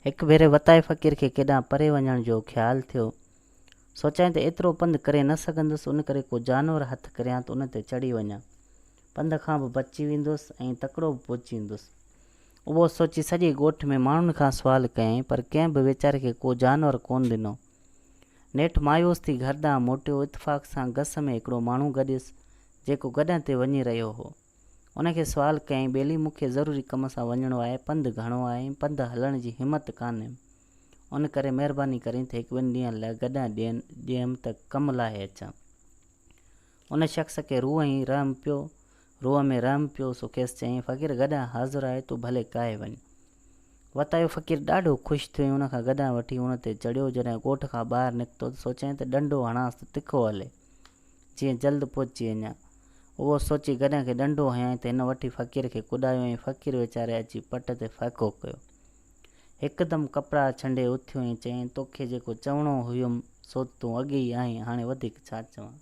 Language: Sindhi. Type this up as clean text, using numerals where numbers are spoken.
هڪ ڀيري وتائي فقير کي ڪيڏانهن پري وڃڻ جو خيال ٿيو. سوچيائين ته ايترو پنڌ ڪري نه سگهندس، ان ڪري ڪو جانور هٿ ڪريان ته ان تي چڙهي وڃان. پنڌ کان به بچي ويندس ۽ تڪڙو به پهچي ويندس. اهو سوچي سڄي ڳوٺ ۾ ماڻهن کان سوال ڪيائين، پر ڪنهن به ويچاري کي ڪو جانور ڪونه ڏنو. نيٺ مايوس ٿي گهر ڏانهن موٽيو. اتفاق سان گس ۾ هڪڙو ماڻهو گڏيس، جيڪو گڏهن تي وڃي رهيو هو. ان کي سوال ڪيائين، ٻيلي مون کي ضروري ڪم سان وڃڻو آهي، پنڌ گهڻو آهي ۽ پنڌ هلڻ جي همت ڪانهيم، ان ڪري مهرباني ڪرين ته هڪ ٻن ڏينهن لاء گڏهه ڏينم ته ڪم لاهي اچان. ان شخص کي روح ۽ رحم پيو، روح ۾ رحم پيو، سو کيس چيائين، فقير گڏهه حاضر آهي، تون ڀلي ڪاهي وڃ. وتايو فقير ڏاڍو خوش ٿيو ۽ ان کان گڏهه وٺي ان تي چڙهيو، جڏهن ڳوٺ کان ٻاهر نڪتو ته سوچيائين ته ڏنڊو هڻانس ته تکو هلي. جيئن جلد پهچي وڃان. اهو سوچي گڏهن کي ڏنڊو هنيائين ته هن وٺي فقير کي ڪڏايو ۽ فقير ويچاري اچي پٽ تي ڦهڪو ڪيو. هڪدم ڪپڙا ڇنڊي اٿيو ۽ چيائين، توکي جيڪو چوڻو هيم سو ته تون اڳي ئي آهين، هاڻي وڌيڪ ڇا چوان.